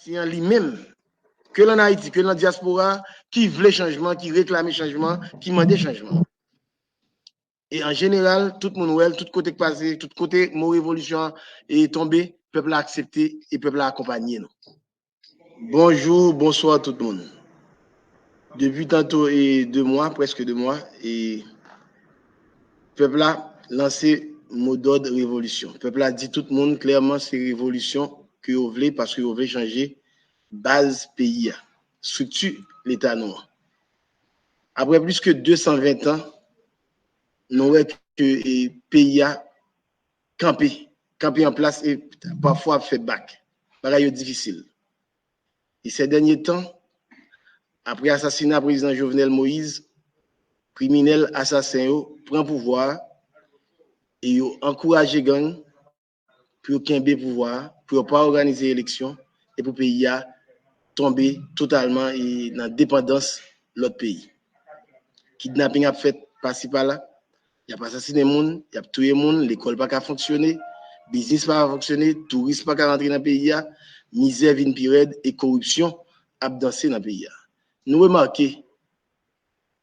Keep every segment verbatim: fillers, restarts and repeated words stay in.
Ayisyen an li menm, ke l ann Ayiti, ke l nan dyaspora, ki vle chanjman, ki reklame chanjman, ki mande chanjman. E an jeneral, tout moun wè l, tout kote k pase, tout kote mo revolisyon an e tonbe, pèp la aksepte e pèp la akonpanye nou. Bonjou, bonswa tout moun. Depi tanto e de mwa, prèske de mwa, e pèp la lanse modòd revolisyon. Pèp la di tout moun klèman se revolisyon ke yo vle paske yo vle chanje baz peyi a, estrikti leta nou an. Apre plis ke de san ven tan, nou wè ke e, peyi a kanpe, kanpe an plas e pafwa ap fè bak. Bagay yo difisil. E sè dènye tan, apre asasina prezidan Jovenel Moïse, kriminèl asasen yo pran pouvwa a e yo ankouraje gang pou yo kenbe pouvwa a, pou yo pa òganize eleksyon e pou peyi a tonbe totalman e nan depandans lòt peyi. Kidnaping ap fèt pasi pala, y ap asasinen moun, y ap touye moun, lekòl pa ka fonksyone, biznis pa ka fonksyone, touris pa ka rantre nan peyi a, mizè vin pi rèd e koripsyon ap danse nan peyi a. Nou remake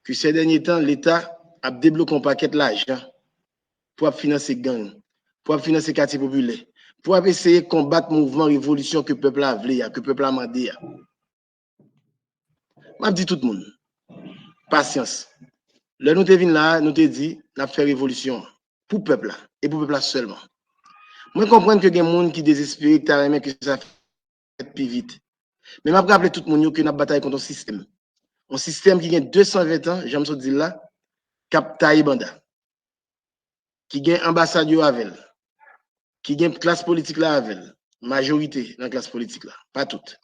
ke sè dènye tan, Leta ap debloke yon pakèt lajan pou ap finanse gang, pou ap finanse katye popilè, pou ap eseye konbat mouvman revolisyon ke pèp la vle a, ke pèp la mande a. M ap di tout moun, pasyans. Lè nou te vin la a, nou te di n ap fè revolisyon an pou pèp la e pou pèp la sèlman. Mwen konprann ke gen moun ki dezespere, ki ta renmen ke sa fèt pi vit. Men m ap raple tout moun yo ke n ap batay kont yon sistèm. Yon sistèm ki gen de san ven tan, jan m sot di l la, k ap taye banda. Ki gen anbasad yo avè l, ki gen klas politik la avè l, majorite nan klas politik la, pa tout,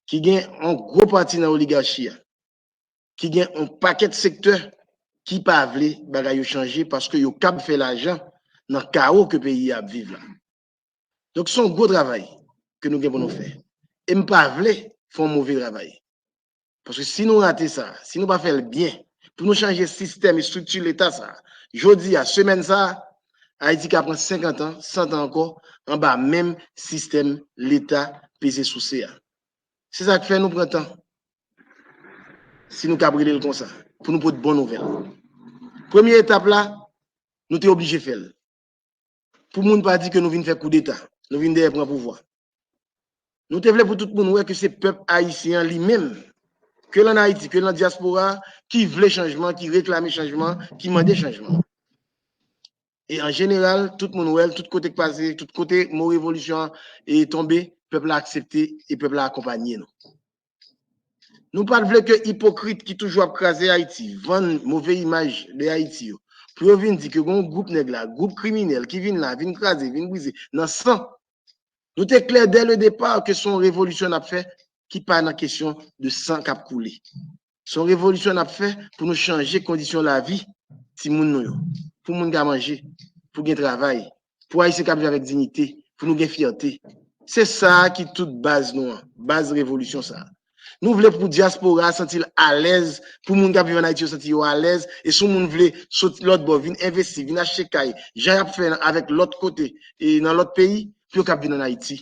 ki gen yon gwo pati nan oligachi a, ki gen yon pakèt sektè ki pa vle bagay yo chanje paske yo kab fè lajan nan kawo ke peyi a ap viv la. Donk, se yon gwo travay ke nou gen pou nou fè. E m pa vle fè yon move travay. Paske si nou rate sa, si nou pa fè l byen, pou nou chanje sistèm, estrikti Leta sa, jodi a, semèn sa, Ayiti ka pran senkant an, san tan ankò, anba menm sistèm Leta peze souse a. Se sa k fè nou pran tan, si nou kab rele l konsa, pou nou pote bon nouvèl. Premye etap la, nou te oblije fè l. Pou moun pa di ke nou vin fè koudeta, nou vin dèyè pran pouvwa. Nou te vle pou tout moun wè ke se pèp ayisyen an li menm, ke l ann Ayiti, ke l nan dyaspora, ki vle chanjman, ki reklame chanjman, ki mande chanjman. E an jeneral, tout moun wè l, tout kote k pase, tout kote mo revolisyon an e tonbe, pèp la aksepte e pèp la akonpanye nou. Nou pa t vle ke ipokrit ki toujou ap kraze Ayiti, vann move imaj de Ayiti yo, pou yo vin di ke gen yon gwoup nèg la, gwoup kriminèl ki vin la, vin kraze, vin brize nan san. Nou te klè dè le depa ke se yon revolisyon n ap fè ki pa nan kesyon de san k ap koule. Se yon revolisyon n ap fè pou nou chanje kondisyon lavi timoun nou yo, pou moun ka manje, pou gen travay, pou Ayisyen ka viv avèk diyite, pou nou gen fyète. Se sa a ki tout baz nou an, baz revolisyon sa a. Nou vle pou dyaspora a santi l alèz, pou moun k ap viv ann Ayiti yo santi yo alèz, e si yon moun vle sot lòt bò, vin envesti, vin achte kay, jan y ap fè avèk lòt kote, e nan lòt peyi, pou yo kab vin ann Ayiti.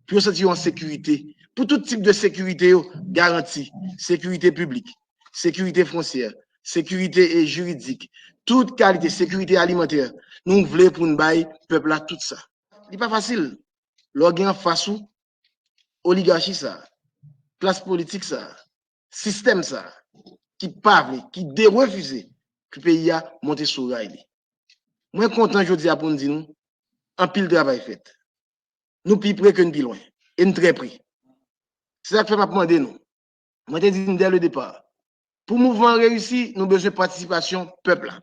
Pou yo santi yo an sekirite. Pou tout tip de sekirite yo garanti, sekirite piblik, sekirite fwontyè, sekirite e jiridik, tout kalite sekirite alimantè, nou vle pou n bay pèp la tout sa. Li pa fasil. Lè w gen anfas ou oligachi sa, klas politik sa, sistèm sa, ki pa vle, ki derefize ke peyi a monte sou ray li. Mwen kontan jodi a pou m di nou, anpil travay fèt. Nou pi pre ke n pi lwen. E n trè pre. Se sa k fè m ap mande nou. Mwen te di n dè le depa. Pou mouvman an reyisi, nou bezwen patisipasyon pèp la.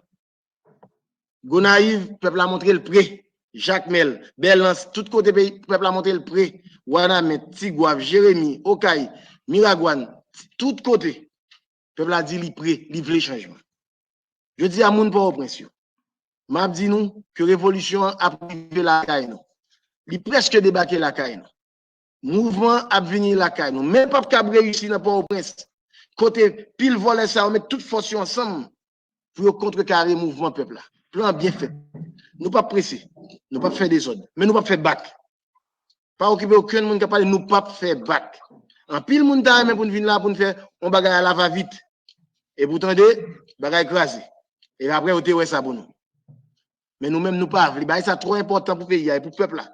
Gonayiv, pèp la montre l pre. Jakmèl, Bèlans, tout kote peyi, pèp la montre l pre. Wanament, Tigwav, Jeremi, Okay, Miragwàn, tout kote. Pèp la di li pre, li vle chanjman. Jodi a, moun Pòtoprens yo, m ap di nou ke revolisyon an ap rive lakay nou. Li prèske debake lakay nou. Mouvman an ap vini lakay nou. Men p ap kab reyisi nan Pòtoprens, kote pil vòlè sa yo met tout fòs yo ansanm pou yo kontrekare mouvman pèp la. Plan an byen fèt. Nou p ap prese. Nou p ap fè dezòd. Men nou p ap fè bak. Pa okipe okenn moun k ap pale, nou p ap fè bak. Anpil moun ta renmen pou n vin la, pou n fè yon bagay a la va vit. Epi w tande, bagay kraze. Epi apre, yo te wè sa pou nou. Men nou menm, nou pa vle. Bagay sa twò enpòtan pou peyi a e pou pèp la.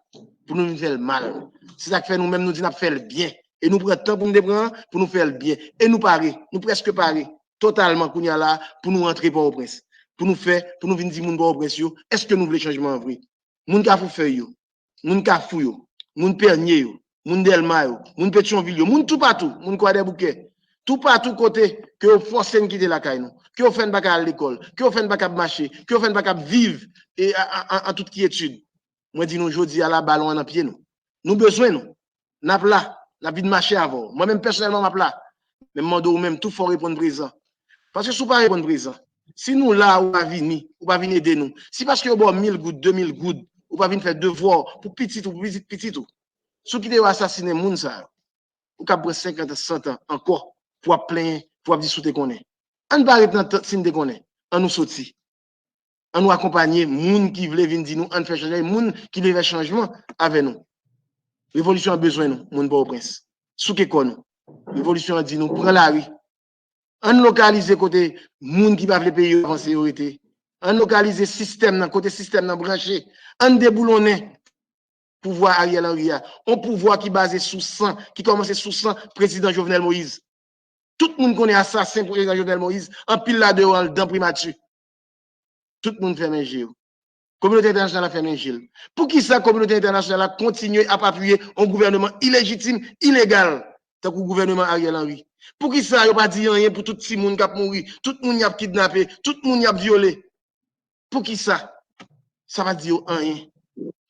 Pou nou vin fè l mal. Se sa k fè nou menm, nou di n ap fè l byen. E nou pran tan pou nou te pran an, pou nou fè l byen. E nou pare. Nou prèske pare. Totalman, kounye a la, pou nou rantre Pòtoprens. Pou nou fè, pou nou vin di moun Pòtoprens yo, èske nou vle chanjman an vre? Moun Kafou Fèy yo, moun Kafou yo, moun Pènye yo, moun Dèlma yo, moun Petyonvil yo, moun toupatou, moun Kwadèboukè, toupatou kote ke yo fòse n kite lakay nou, ke yo fè n pa ka al lekòl, ke yo fè n pa ka ap mache, ke yo fè n pa ka ap viv e, a, a, a, an tout kyetid. Mwen di nou jodi a la, balon an nan pye nou. Nou bezwen nou. N ap la, n ap vin mache avè w. Mwen menm pèsonèlman, m ap la. Men m mande w menm tou fò w reponn prezan. Paske si w pa reponn prezan, si nou la, ou pa vini, ou pa vin ede nou, si paske yo ba w mil goud, de mil goud, ou pa vin fè devwa w pou pitit ou, pou pitit pitit ou, si w kite yo asasinen moun sa yo, ou kab pran senkant an, san tan ankò pou w ap plenyen, pou w ap di si w te konnen. Ann pa ret nan tan, si n te konnen. Ann nou soti. Ann nou akonpanye moun ki vle vin di nou ann fè chanjman, moun ki vle fè chanjman avè nou. Revolisyon an bezwen nou, moun Pòtoprens. Souke kò nou. Revolisyon an di nou pran lari. Ann lokalize kote moun ki pa vle peyi yo avanse yo rete. Ann lokalize sistèm nan, kote sistèm nan branche. Ann deboulonnen pouvwa Ariel Henry a. Yon pouvwa ki baze sou san, ki kòmanse sou san prezidan Jovenel Moïse. Tout moun konnen asasen prezidan Jovenel Moïse, anpil ladan yo andan primati. Tout moun fèmen je yo. Kominote entènasyonal la fèmen je l. Poukisa kominote entènasyonal la kontinye ap apiye yon gouvèneman ilejitim, ilegal, tankou gouvèneman Ariel Henry? Poukisa yo pa di anyen pou tout timoun k ap mouri, tout moun y ap kidnape, tout moun y ap vyole? Poukisa? Sa pa di yo anyen.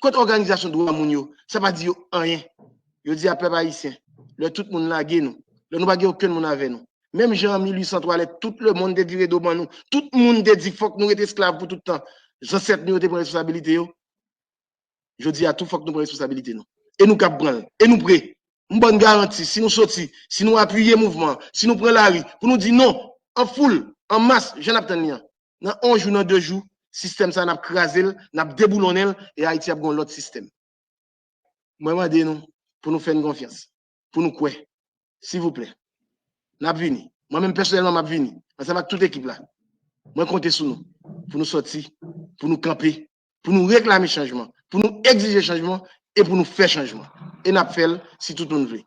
Kot òganizasyon dwa moun yo? Sa pa di yo anyen. Yo di a pèp ayisyen, lè tout moun lage nou, lè nou pa gen okenn moun avè nou, menm jan an mil uit san twa, lè tout lemonn te vire do ban nou, tout moun te di fòk nou ret esklav pou tout tan. Zansèt nou yo te pran responsabilite yo. Jodi a tou fòk nou pran responsabilite nou. E nou kab pran l. E nou pre. M ba n garanti, si nou soti, si nou apiye mouvman an, si nou pran lari, pou nou di non, an foul, an mas, jan n ap tann li an, nan yon jou, nan de jou, sistèm sa a, n ap kraze l, n ap deboulonnen l, e Ayiti ap gen yon lòt sistèm. Mwen mande nou pou nou fè n konfyans, pou nou kwè. Silvouplè. N ap vini. Mwen menm pèsonèlman, m ap vini, ansanm ak tout ekip la. Mwen konte sou nou, pou nou sòti, pou nou kanpe, pou nou reklame chanjman, pou nou egzije chanjman e pou nou fè chanjman. E n ap fè l si tout moun vle.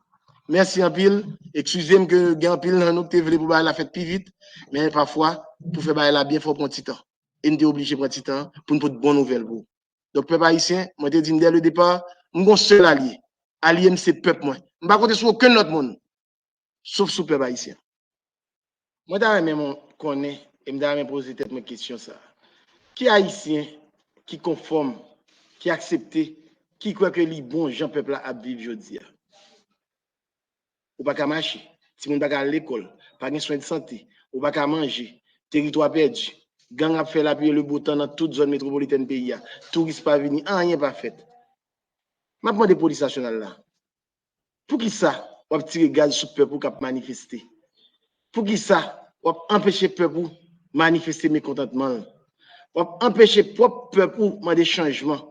Mèsi anpil. Eskize m ke gen anpil nan nou ki te vle pou bagay la fèt pi vit, men pafwa, pou fè bagay la byen, fò w pran ti tan. E n te oblije pran ti tan pou n pote bon nouvèl pou ou. Donk, pèp ayisyen, mwen te di n dè le depar, m gon sèl alye. Alye m se pèp mwen. M pa konte sou okenn lòt moun, sof sou pèp ayisyen. Mwen ta renmen mwen konnen, e m ta renmen poze tèt mwen kesyon sa a. Ki ayisyen ki konfòm, ki aksepte, ki kwè ke li bon jan pèp la ap viv jodi a? Ou pa ka mache. Timoun pa ka al lekòl. Pa gen swen de sante. Ou pa ka manje. Teritwa pèdi. Gang ap fè lapli e lebotan nan tout zòn metwopolitèn peyi a. Touris pa vini. Anyen pa fèt. M ap mande polis nasyonal la, poukisa w ap tire gaz sou pèp ou k ap manifeste? Poukisa w ap anpeche pèp ou manifeste mekontantman l? W ap anpeche pwòp pèp ou mande chanjman.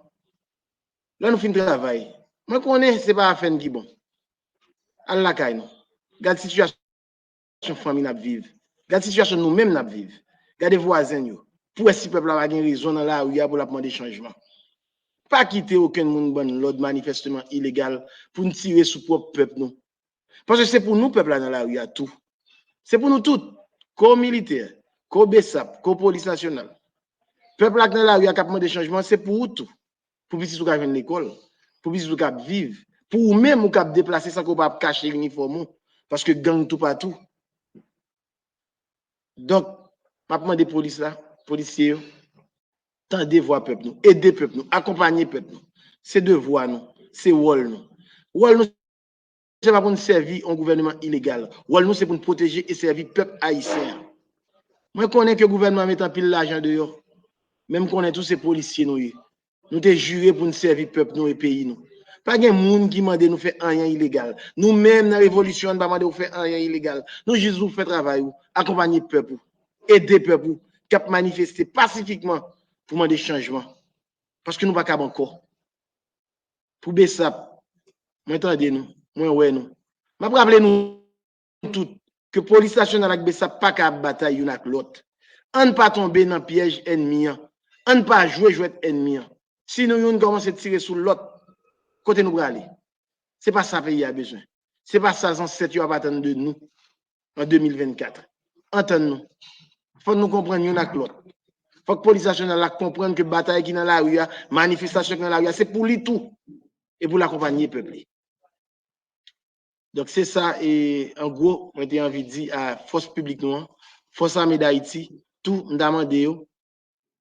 Lè nou fin travay, mwen konnen se pa afè n ki bon. Al lakay nou. Gad sitiyasyon fanmi n ap viv. Gad sitiyasyon nou menm n ap viv. Gade vwazen n yo. Pou wè si pèp la pa gen rezon nan lari a pou l ap mande chanjman. Pa kite okenn moun ban n lòd manifèsteman ilegal pou n tire sou pwòp pèp nou. Paske se pou nou pèp la nan lari a tou. Se pou nou tout. Ko militè, ko besap, ko polis nasyonal. Pèp la k nan lari a k ap mande chanjman, se pou ou tou. Pou pitit ou ka jwenn lekòl, pou pitit ou ka ap viv, pou ou menm ou ka ap deplase san ke w pa ap kache inifòm ou, paske gang toupatou. Donk, m ap mande polis la, polisye yo, tande vwa pèp nou, ede pèp nou, akonpanye pèp nou. Se devwa nou, se wòl nou. Wòl nou, se pa pou n sèvi yon gouvèneman ilegal. Wòl nou, se pou n pwoteje e sèvi pèp ayisyen an. Mwen konnen ke gouvènman an mete anpil lajan deyò, men m konnen tou se polisye nou ye. Nou te jire pou n sèvi pèp nou e peyi nou. Pa gen moun ki mande nou fè anyen ilegal. Nou menm nan revolisyon an, n pa mande w fè anyen ilegal. Nou jis di w fè travay ou, akonpanye pèp ou, ede pèp ou k ap manifeste pasifikman pou mande chanjman. Paske nou pa kab ankò. Pou besap, Mwen tande nou, mwen wè nou. M ap raple nou tout ke Polis Nasyonal ak BSAP pa ka ap batay youn ak lòt. Ann pa tonbe nan pyèj ènmi an. Ann pa jwe jwèt ènmi an. Si nou youn kòmanse tire sou lòt, kote nou prale? Se pa sa peyi a bezwen. Se pa sa zansèt yo ap atann de nou an de mil vennkat. Antann nou. Fòk nou konprann youn ak lòt. Fòk Polis Nasyonal la konprann ke batay ki nan lari a, manifestasyon ki nan lari a, se pou li tou. E pou l akonpanye pèp li. Donk, se sa, e, an gwo, mwen te anvi di a fòs piblik nou an, Fòs Ame Dayiti, tou, m ta mande yo,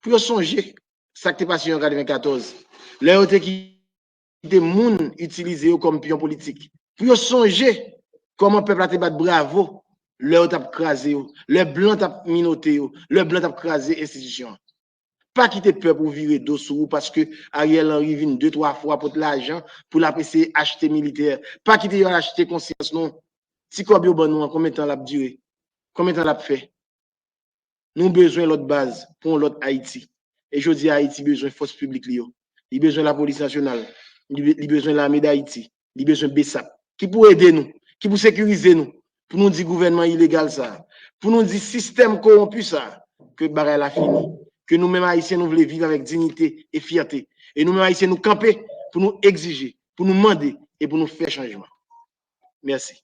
pou yo sonje sa k te pase yo an katrevenkatòz, lè yo te kite moun itilize yo kòm pyon politik. Pou yo sonje kòman pèp la te bat bravo lè yo t ap kraze yo, lè blan t ap minote yo, lè blan t ap kraze enstitisyon an. Pa kite pèp ou vire do sou ou paske Ariel Henry vin de, twa fwa pot lajan pou l ap eseye achte militè. Pa kite yo al achte konsyans nou. Ti kòb yo ban nou an, konbyen tan l ap dire? Konbyen tan l ap fè? Nou bezwen lòt baz pou yon lòt Ayiti. E jodi a, Ayiti bezwen fòs piblik li yo. Li bezwen Lapolis Nasyonal. Li be-, li bezwen Lame Dayiti. Li bezwen BSAP. Ki pou ede nou, ki pou sekirize nou, pou nou di gouvènman ilegal sa a, pou nou di sistèm kowonpi sa a, ke bagay la fini, ke nou menm Ayisyen nou vle viv avèk diyite e fyète. E nou menm Ayisyen nou kanpe pou nou egzije, pou nou mande e pou nou fè chanjman. Mèsi.